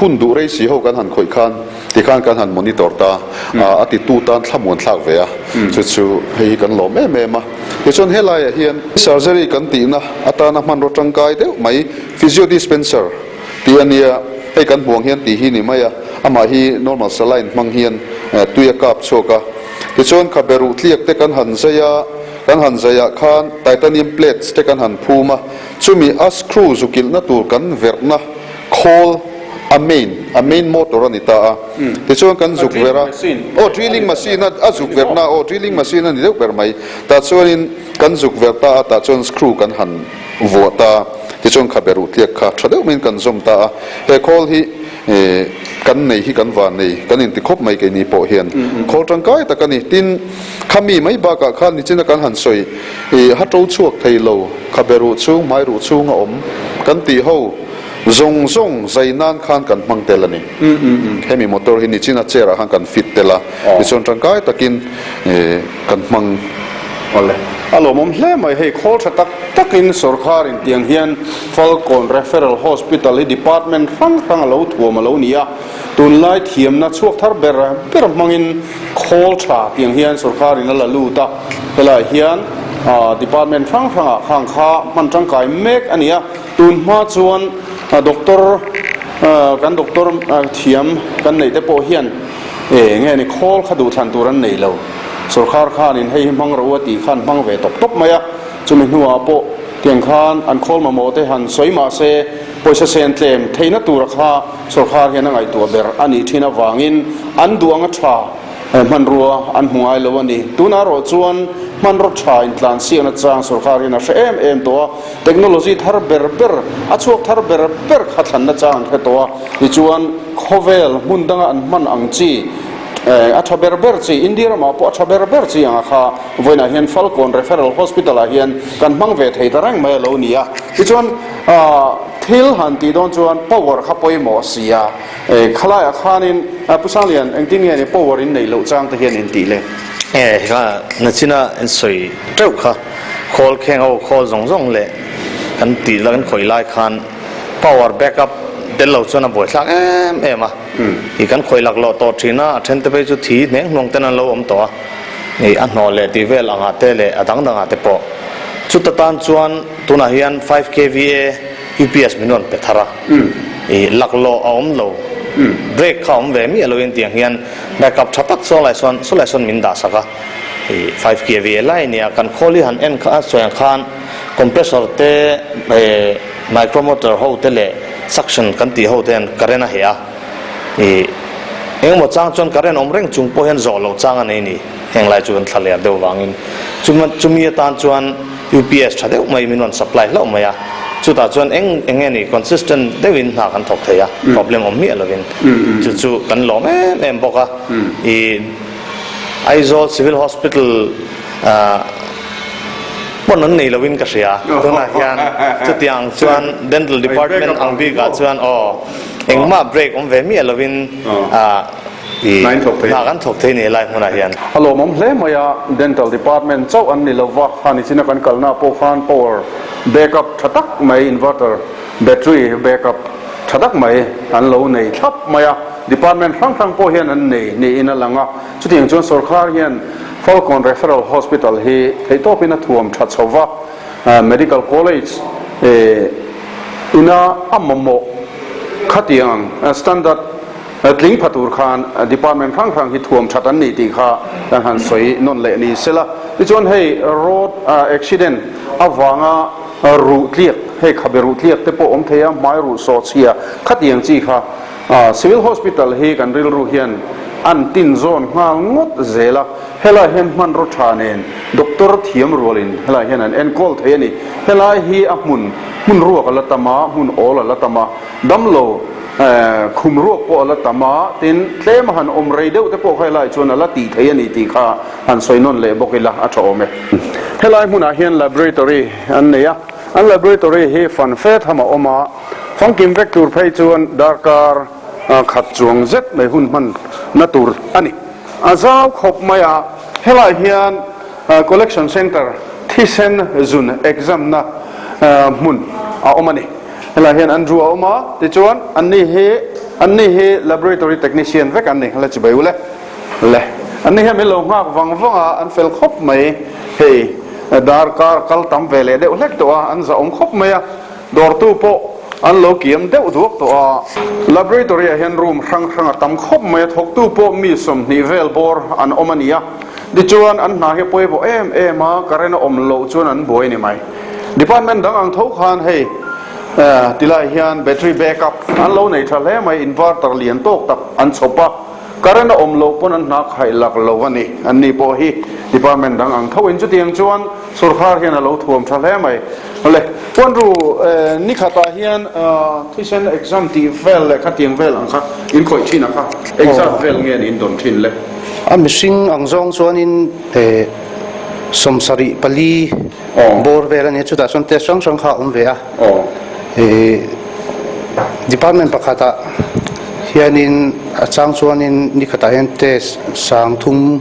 A: hun duh rei si ho kan han khawih khan Tikhan kan han monitor ta a, a titu tan thlamuan thlak ve a, chu chu hei hi kan lawm em em a. Tichuan helaiah hian surgery kan tihna atana hmanraw tangkai deuh mai physio dispenser tih a nia, hei kan hmuh ang hian tih hi ni mai a, amah hi normal saline hmang hian tui a kap chhuak a. Tichuan khabe ruh tliak te kan han zai a, kan han zaiah khan titanium plates te kan han phum a, chumi a screw zukilhna tur kan verhna khawl a main a main motor a ni ta a tichuan kan zuk ver a aw drilling machine a a zuk verna aw drilling machine a ni deuh ber mai tah chuanin kan zuk ver ta a tah chuan screw kan han vuah ta a tichuan khabe ruh tliak kha tha deuh maiin kan zawm ta a he khawl hi eh kan nei hi kan van nei kan inti khawp mai keini pawh hian khawl tangkai tak a ni tin khami mai bakah khan nichina kan han sawi ih ha to chhuak thei lo khabe ruh chhung hmai ruh chhung a awm kan tih ho Zawng zawng zai nan khan kan hmang tel a ni. Hemi motor hi nichina chair ah khan kan fit tel a, tichuan tangkai takin kan hmang.
K: Awle. A lawmawm hle mai hei khawl tha tak takin sorkar in tiang hian Falkawn Referral Hospital hi department hrang hrang a lo thuam a lo ni a, tunlai thiamna chhuak thar ber ber hmangin khawl tha tiang hian sorkar in a la lut a, helaiah hian department hrang hrangah khang kha hman tangkai mek a ni a. Tun hma chuan doctor kan doctor thiam kan neih te pawh hian nge ni khawl kha duh thlan tur an nei lo. Sorkar khanin hei hi hmang rawh u a tih khan hmang ve tawp tawp mai a, chumi hnuah pawh tiang khan an khawl mamawh te han sawi mah se pawisa sen tlem theihna tura kha sorkar hian a ngaihtuah ber a nih thin avangin an duh anga tha Hmanrua an hmu ngai lo a ni. Tunah erawh chuan hmanraw tha intlansiakna chang sorkar hian a hre em em tawh a, technology thar ber ber, a chhuak thar ber ber kha thlanna chang an hre tawh a. Tichuan, khawvel hmun danga an hman ang chi, a tha ber ber chi, India ramah pawh a tha ber ber chi anga kha vawiinah hian Falkawn Referral Hospital-ah hian kan hmang ve thei ta reng mai a lo ni a. Tichuan, aah.
A: Thil han tih dawn chuan power kha pawimawh si a, khalaiah khanin Pu Sanglian engtin nge ni power in neih loh chang te hian in tih le?
J: E kha nachina in sawi teuh kha khawl kheng ho khawl zawng zawng leh kan tih la kan khawih lai khan power back up tel lo chuan a buaithlak em em a, i kan khawih lak lawh tawh thin a, a then te phei chu thi hneng hnuang ten an lo awm tawh a, i a hnawh leh tih vel angah te leh a dang dangah te pawh chuta tan chuan Tunah hian 5 kva UPS min rawn pe thar a, i laklawh a awm lo, break kha a awm ve miah loin tiang hian backup tha tak saw lai sawn saw lai sawn min dah sak a, i 5 kva lai nia kan khawl hi han en kha a sawi ang khan compressor te micromotor ho te leh suction kan tih ho te hian current a heh a, i engemaw chang chuan current awm reng chung pawh hian zawh loh chang a nei ni. Heng lai chu kan thla ler deuh vangin chumi atan chuan UPS tha deuh mai min rawn supply hlauh mai a, chutah chuan eng eng nge ni consistent deuhin hna kan thawk thei a, problem awm miah lovin chu chu kan lawm em em bawk a. I Aizawl Civil Hospital pawn an nei lovin ka hria, tunah hian chutiang chuan Dental Department ang bikah chuan aw engmah break awm ve miah lovin Hna kan thawk thei ni helai hmunah hian.
A: A lawmawm hle mai a, Dental Department chauh an ni lova, khani china kan kalna pawh khan power backup tha tak mai inverter battery backup tha tak mai an lo nei thlap mai a, department hrang hrang pawh hian an nei niin a lang a, chutiang chuan sorkar hian Falkawn Referral Hospital hi theihtawpin a thuam tha chho va, Medical College ina a mamawh khatiang standard Tling pha tur khan department hrang hrang hi thuam that an nih tih kha kan han sawi nawn leh ni sela. Tichuan hei road accident avanga ruh tliak, hei khabe ruh tliak te pawh awm thei a, hmai ruh sawh chhia khatiang chi kha Civil Hospital hi kan rilru hian an tin zawn nghal ngawt zel a. Helai hian hmanraw tha nen doctor thiam rualin helai hian an enkawl thei a ni. Helai hi a hmun hmun ruak a la tam a, hmun awl a la tam a, damlo Khum ruak pawh a la tam a, tin tlem a han awm rei deuh te pawh kha helai chuan a la tih thei a ni tih kha han sawi nawn leh bawk ila a tha awm e. Helai hmunah hian laboratory an nei a, an laboratory hi fan fe tham a awm a, famkim vek tur phei chuan darkar khat chuang zet mai hun hman na tur a ni. A zau khawp mai a, helai hian collection centre thisen zun exam na hmun a awm a ni. Helai hian Andrew a awm a, tichuan anni hi anni hi laboratory technician vek an ni, la chibai ule le. Anni hian min lo nghak vang vang a, an fel khawp mai, hei darkar kal tam ve leh deuh hlek tawh a, an zahawm khawp mai a, dawrtu pawh an lo kiam deuh duak tawh a. Laboratory ah hian room hrang hrang a tam khawp mai a, thawktu pawh mi 20 vel bawr an awm a ni a, tichuan an hna hi a pawimawh em em a, current a awm loh chuan an buai ni mai. Department dang ang tho khan hei tilai hian battery backup an lo nei tha hle mai, inverter lian tawk tak an chhawp a, current a awm loh pawn an hna khaih lak lo a ni. An ni pawh hi department dang ang tho in chutiang chuan sorkar hian a lo thuam tha hle mai. Awle, Puanru nikhatah hian thisen exam tih vel leh khatiang vel ang kha in khawih thin a kha, engzat vel nge in dawn thin le?
I: A mihring ang zawng chuanin 74 bawr vel a nia, chutah chuan test hrang hrang kha a awm ve a. Ih department pakhatah hianin a chang chuanin ni khatah hian test 3000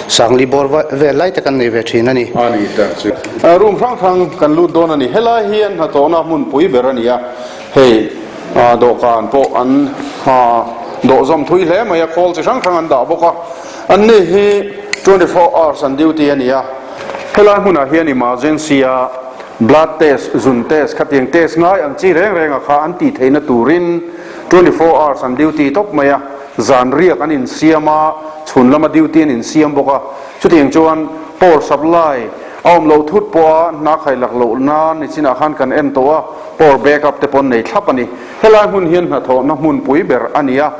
I: 4000 bawr vel lai te kan nei ve thin a ni.
A: A ni tak chu. Room hrang hrang kan lut dawn a ni. Helai hi an hnathawhna hmunpui ber a ni a, hei dawhkan pawh an dawhzawm thui hle mai a, khawl chi hrang hrang an dah bawk a. Anni hi 24 hours an duty a ni a. Helai hmunah hian emergency a blood test, zun test, khatiang test ngai ang chi reng reng a kha an tih theihna turin 24 hours an duty tawp mai a, zan riak an insiam a, chhun lama duty an insiam bawk a, chutiang chuan power supply a awm loh thut pawh a hna khai lak loh nan nichinah khan kan en tawh a, power backup te pawh an nei thlap a ni. Helai hmun hian hnathawhna hmunpui ber a ni a,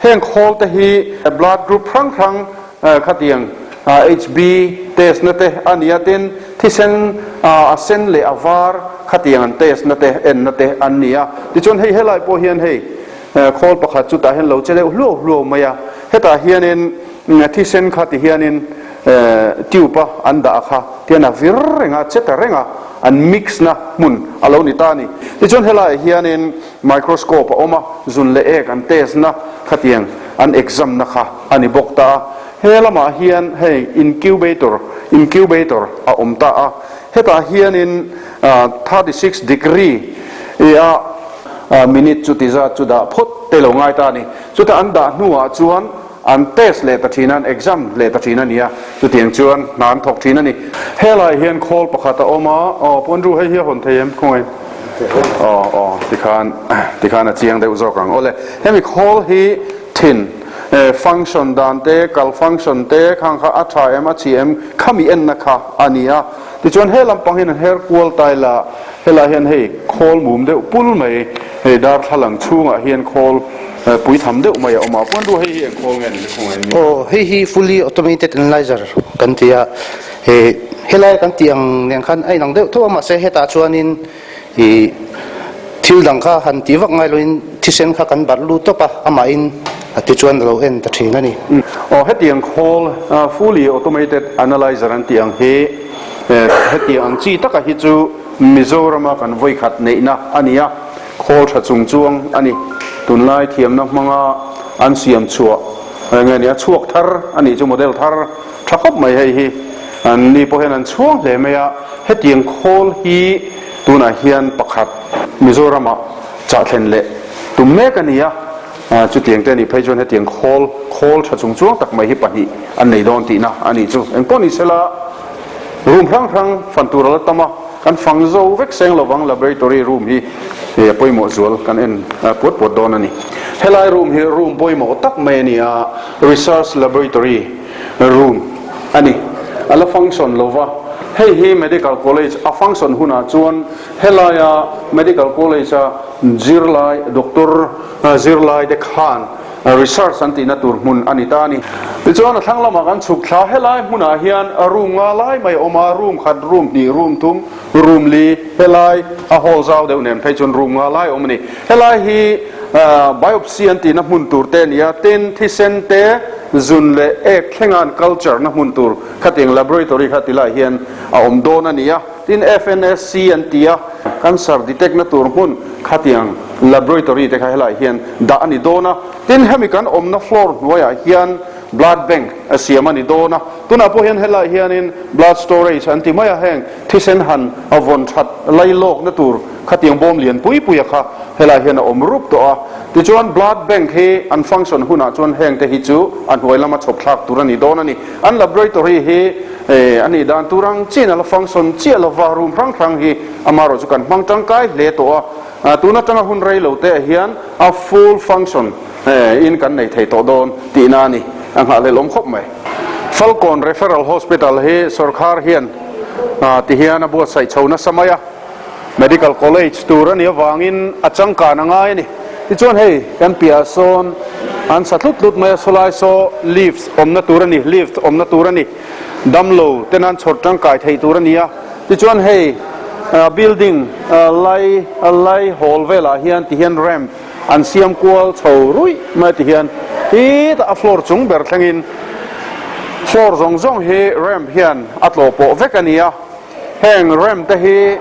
A: heng khawl te hi blood group hrang hrang Khatiang HB test na te a nia tin thisen a sen leh a var khatiang an test na te en na te an ni a. Tichuan hei helai pawh hian hei khawl pakhat chu tah hian lo che deuh hluau hluau mai a. Hetah hianin thisen kha ti hianin tube a an dah a kha tian a vir reng a, che ta reng a. an mix na hmun a lo ni ta a ni. Tichuan helaiah hianin microscope a awm a, zun leh ek an test na khatiang an exam na kha a ni bawk ta a. He lamah hian hei incubator, incubator, a awm ta a, hetah hianin 36 degree a minute chuti zat chu dah phawt te lo ngai ta a ni. Chutah an dah hnuah chuan an test leh ta thin a, an exam leh ta thin a ni a, chutiang chuan hna an thawk thin a ni. Helaiah hian khawl pakhat a awm a, aw Puanru hei hi a hawn thei em khawngaih? Aw aw tikhan tikhan a chiang deuh zawk ang. Awle hemi khawl hi thin function dan te, kal function te khang kha a tha em a chhi em khami enna kha a ni a. Tichuan he lampang hian an her kual tai la, helaiah hian hei khawl mum deuh pul mai hei darthlalang chhungah hian khawl pui tham deuh mai a awm a, Puanru hei hi eng khawl nge ni khawngaih in?
L: Aw, hei hi fully automated analyzer kan ti a, he helai kan tih ang nen khan a inang deuh tho a, mahse hetah chuanin ih thil dang kha han tih vak ngai loin thisen kha kan barh lut tawp a, amahin a tichuan a lo en ta thin a ni.
A: Aw, hetiang khawl fully automated analyzer an tih ang hi hetiang ang chi taka hi chu Mizorama kan vawikhat neihna a ni a. Khawl tha chung chuang a ni. Tunlai thiamna hmanga an siam chhuah nge nia chhuak thar a nih chu model thar tha khawp mai hei hi. An ni pawh hian an chhuang hle mai a, hetiang khawl hi tunah hian pakhat Mizoramah chah thlen leh tum mek a ni a, chutiang te a nih phei chuan hetiang khawl khawl tha chung chuang tak mai hi pahnih an nei dawn tihna a nih chu. Engpawh ni sela. Room hrang hrang fan tur a la tam a, kan fang zo vek seng lovang laboratory room hi a pawimawh zual kan en puat puat dawn a ni. Helai room hi room pawimawh tak mai a ni a, research laboratory room a ni. A la function lova, hei hi medical college a function hunah chuan helaia medical college a zirlai doctor zirlai te khan Research an tihna tur hmun a ni ta a ni. Tichuan a thlang lamah kan chhuk thla. Helai hmunah hian room nga lai mai a awm a, room khat, room hnih, room thum, room li, helai a hall zau deuh nen phei chuan room nga lai a awm a ni. Helai hi biopsy an tihna hmun tur te a ni a, tin thisen te, zun leh ek thlenga an culture na hmun tur khatiang laboratory kha ti lai hian a awm dawn a ni a. Tin FNSC an ti a, cancer detect na tur hmun khatiang laboratory te kha helaiah hian dah a ni dawn a. Tin hemi kan awmna floor hnuaiah hian blood bank a siam a ni dawn a. Tunah pawh hian helaiah hianin blood storage an ti mai a, heng thisen han a vawn that lailawkna tur khatiang bawm lian pui pui a kha helaiah hian a awm rup tawh a. Tichuan blood bank hi an function hunah chuan heng te hi chu a hnuai lama chhawp thlak tur a ni dawn a ni. An laboratory hi a nih dan tur ang chiin a la function chiah lova, room hrang hrang hi amaherawh chu kan hmang tangkai hle tawh a, tun atanga hun rei lo te ah hian a full function in kan nei thei tawh dawn tihna a ni, a nghahhlelh awm khawp mai. Falkawn Referral Hospital hi sorkar hian ti hian a buatsaih chho nasa mai a. Medical College tur a nih avangin a changkan a ngai a ni. Tichuan hei kan piahah sawn an sa tlut tlut mai a, sawlai saw lift awmna tur a ni, lift awmna tur a ni, damlo ten an chhawr tangkai theih tur a ni a. Tichuan hei building lai lai hall velah hian ti hian ramp an siam kual chho ruih mai a ti hian titah a floor chung ber thlengin floor zawng zawng hi ramp hian a tlawh pawh vek a ni a. Heng ramp te hi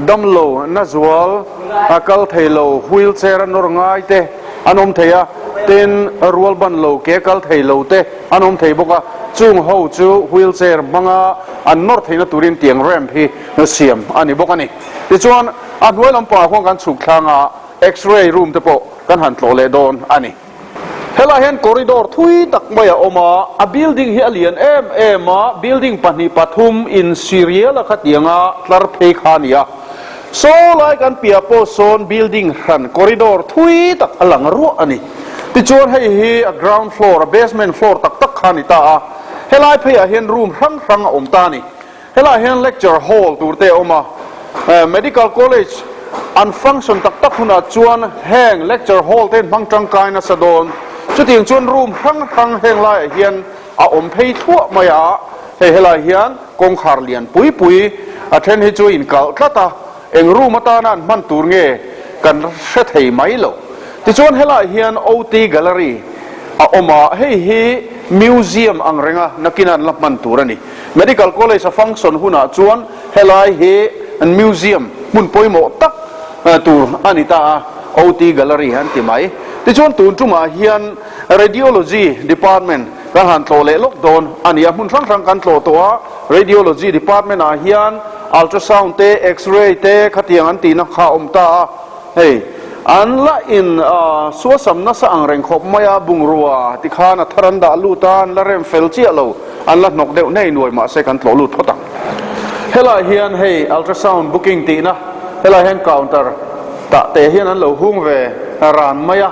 A: damlo na zual a kal thei lo, wheel chair a nawr ngai te an awm thei a, tin rual ban lo ke kal thei lo te an awm thei bawk a, chung ho chu wheel chair hmanga an nawr theihna turin tiang ramp hi siam a ni bawk a ni. Tichuan a hnuai lampangah khuan kan chhuk thlang a, x-ray room te pawh kan han tlawh leh dawn a ni. Helaiah hian corridor thui tak mai a awm a, a building hi a lian em em a, building pahnih pathum in serial a khatianga tlar phei kha a ni a. Saw lai kan piah pawh sawn building hran corridor thui tak a lang ruah a ni. Tichuan hei hi a ground floor, a basement floor tak tak kha a ni ta a, helai pheiah hian room hrang hrang a awm ta a ni. Helaiah hian lecture hall tur te a awm a, Medical College an function tak tak hunah chuan heng lecture hall te hmang tangkai nasa dawn. Chutiang chuan room hrang hrang heng laiah hian a awm phei thluah mai a, hei helaiah hian kawngkhar lian pui pui a then hi chu a inkalh tlat a, eng room atana an hman tur nge kan hre thei mai lo. Tichuan helaiah hian OT gallery a awm a, hei hi museum ang renga nakin an la hman tur a ni. Medical College a function hunah chuan helai hi an museum hmun pawimawh tak tur a ni ta a, OT Gallery an ti mai. Tichuan tun tumah hian Radiology Department kan han tlawh leh lawk dawn a ni a, hmun hrang hrang kan tlawh tawh a, Radiology Department ah hian Ultrasound te, X-ray te khatiang an tihna kha a awm ta a, hei an la in suasam nasa ang reng khawp mai a, bungrua tikhan a thar an dah lut a, an la rem fel chiah lo, an la hnawk deuh nei nuai mahse kan tlawh lut phawt ang. Helaiah hian hei Ultrasound booking tihna helaiah hian counter tah te hian an lo hung ve ran mai a,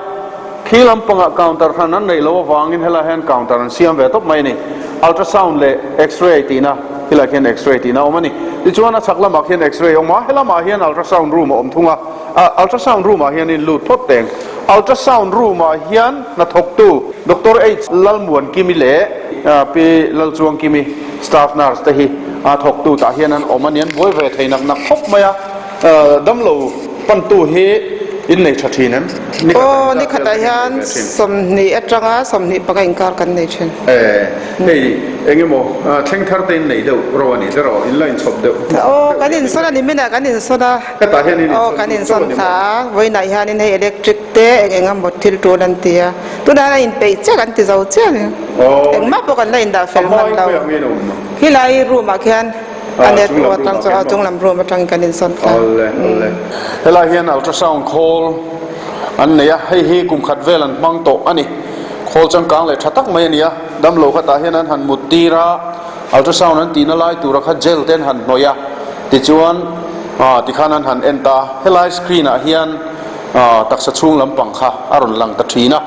A: Khi lampangah counter hran an neih loh avangin helaiah hian counter an siam ve tawp mai a ni. Ultrasound leh X-ray tihna, helaiah khian X-ray tihna a awm a ni. Tichuan a chhak lamah khian X-ray a awm a, helamah hian ultrasound room a awm thung a. Ultrasound room ah hian in lut phawt teng. Ultrasound room ah hian hnathawktu Doctor H Lalmuankimi leh Pi Lalchuangkimi, staff nurse te hi thawktu tah hian an awm a ni. An buai ve thei nak nak khawp mai a. Damlo pantu hi in nei tha thin em?
D: Aw, ni khatah hian 20 atanga 25 inkar kan nei thin.
A: E, hei eng emaw thleng thar te in nei deuh ro a ni te rawh, in la inchhawp deuh.
D: Aw, kan insawn a ni minah kan insawn a.
A: Hetah hian in
D: Aw,
A: insawn
D: kan
A: duh chauh
D: insawn
A: a ni
D: thla
A: maw?
D: a, vawiinah hianin hei electric te eng eng emaw thil tul an ti a, tunah hian a inpeih chiah kan ti zo chiah a ni. Engmah pawh kan la indah fel
A: A
D: hman
A: hmain
D: lo.
A: khawiah nge in awm?
D: Khilai room ah khian. A net aw atang chu a chung lam room atangin kan insawn ta.
A: Awle awle. Helai hian ultrasound khawl an nei a, hei hi kum khat vel an hmang tawh a ni. Khawl changkang leh tha tak mai a ni a, damlo khatah hian an han mut tir a, ultrasound an tihna lai tura kha gel te an han hnawih a, tichuan tikhan an han en ta a, helai screen ah hian taksa chhung lampang kha a rawn lang ta thin a,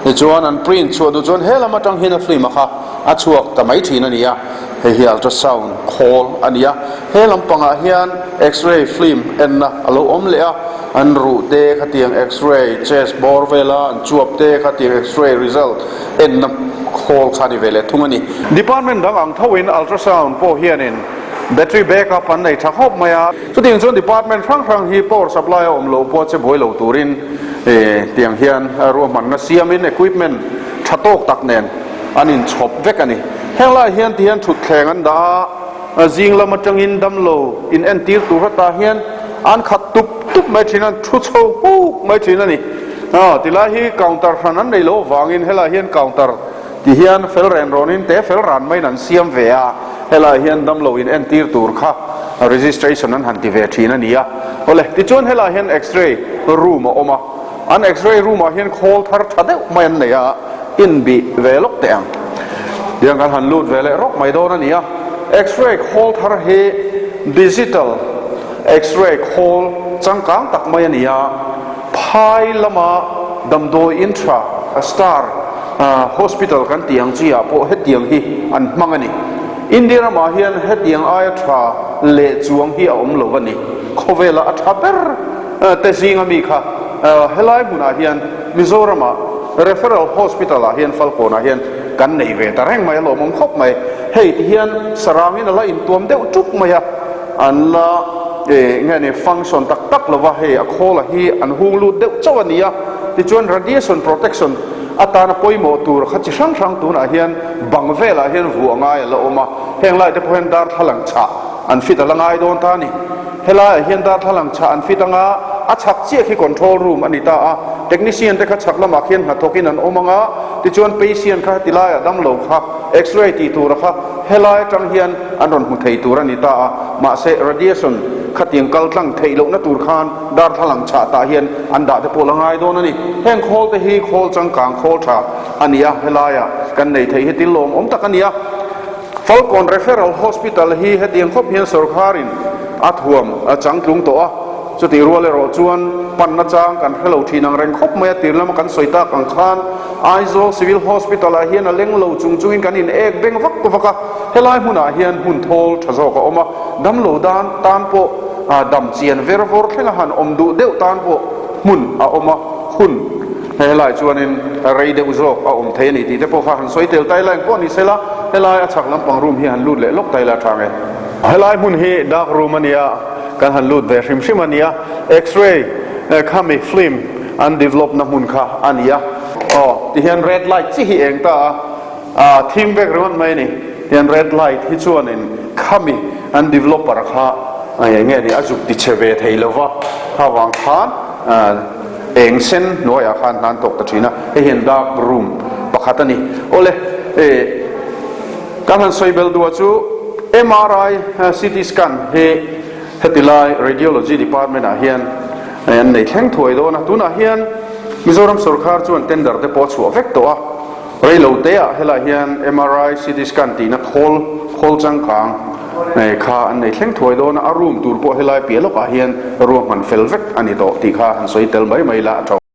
A: tichuan an print chhuah duh chuan he lam atang hian a film a kha a chhuak ta mai thin a ni a. Hei hi ultrasound khawl a ni a, he lampangah hian x-ray film enna a lo awm leh a, an ruh te khatiang x-ray, chest bawr vela an chuap te khatiang x-ray result enna khawl kha a ni ve leh thung a ni. Department dang ang thoin ultrasound pawh hianin battery backup an nei tha khawp mai a, chutiang chuan department hrang hrang hi power supply a awm loh pawh che buai lo turin tiang hian ruahmanna siamin equipment tha tawk tak nen an inchhawp vek a ni. Heng laiah hian ti hian thutthleng an dah a, zing lam atangin damlo in entir tur atah hian an khat tup tup mai thin a, an thu chho huk mai thin a ni. Tilai hi counter hran an nei loh avangin helaiah hian counter ti hian fel ren rawnin te fel ran maiin an siam ve a, helaiah hian damlo in entir tur kha registration an han ti ve thin a ni a. Awle, tichuan helaiah hian x-ray room a awm a, an x-ray room ah hian khawl thar tha deuh mai an nei a, Inbih ve lawk teh ang. Tiang kan han lut ve leh rawk mai dawn a ni a. X-ray khawl thar hi digital X-ray khawl changkang tak mai a ni a. Phai lama damdawi in tha star hospital kan tih ang chi ah pawh hetiang hi an hmang a ni. India ramah hian hetiang aia tha leh chuang hi a awm lo a ni. Khawvela a tha ber te zinga mi kha helai hmunah hian Mizoramah Referral Hospital ah hian Falkawn ah hian kan nei ve ta reng mai a lawmawm khawp mai. Hei ti hian sarangin a la intuam deuh tuk mai a, an la nge ni function tak tak lova hei a khawla hi an hung lut deuh chauh a ni a, tichuan radiation protection atana pawimawh tur kha chi hrang hrang tunah hian bang velah hian vuah ngai a la awm a, heng lai te pawh hian darthlalang chhah an fit a la ngai dawn ta a ni. Helaiah hian darthlalang chhah an fit anga, a chhak chiah khi control room a ni ta a, technician te kha chhak lamah khian hnathawkin an awm anga, tichuan patient kha heti laiah damlo kha x-ray tih tura kha helai atang hian an rawn hmu thei tur a ni ta a, mahse radiation khatiang kal tlang theih lohna tur khan darthlalang chhah tah hian an dah te pawh la ngai dawn a ni. Heng khawl te hi khawl changkang khawl tha a ni a, helaiah kan nei theih hi thil lawmawm tak a ni a. Falkawn Referral Hospital hi hetiang khawp hian sawrkharin a thuam a changtlung tawh a, chutih rual erawh chuan panna chang kan hre lo thin ang reng khawp mai a, tir lama kan sawi tak ang khan Aizawl Civil Hospital ah hian a leng lo chung chungin kan in ek beng vak vak a, helai hmunah hian hmun thawl tha zawk a awm a, damlo dan tan pawh dam chian ver vawr thlenga han awm duh deuh tan pawh hmun a awm a, hun. Helai chuanin rei deuh zawk a awm thei a ni tih te pawh kha han sawi tel ta ila engpawh ni sela, helai a chhak lampang room hi han lut leh lawk ta ila tha nge. Helai hmun hi dark room a nia, kan han lut ve hrim hrim a nia, x-ray khami film an develop na hmun kha a nia. Aw tihian red light chi hi eng ta a, a thim vek ringawt mai a ni, tihian red light hi chuanin khami an developer kha. Eng nge ni a zuk ti chhe ve thei lo va, kha vang khan eng sen hnuaiah khan hna an tawk ta thin a, hei hian dark room pakhat a ni. Awle, kan han sawi bel duah chu MRI CT scan hi heti lai radiology department ah hian an nei thleng thuai dawn a, tunah hian Mizoram sorkar chuan tender te pawh a chhuah vek tawh a. Rei lo te ah helai hian MRI, CT scan tihna khawl, khawl changkang kha an nei thleng thuai dawn a, a room tur pawh helai piah lawkah hian ruahman fel vek a ni tawh tih kha han sawi tel mai mai la a tha.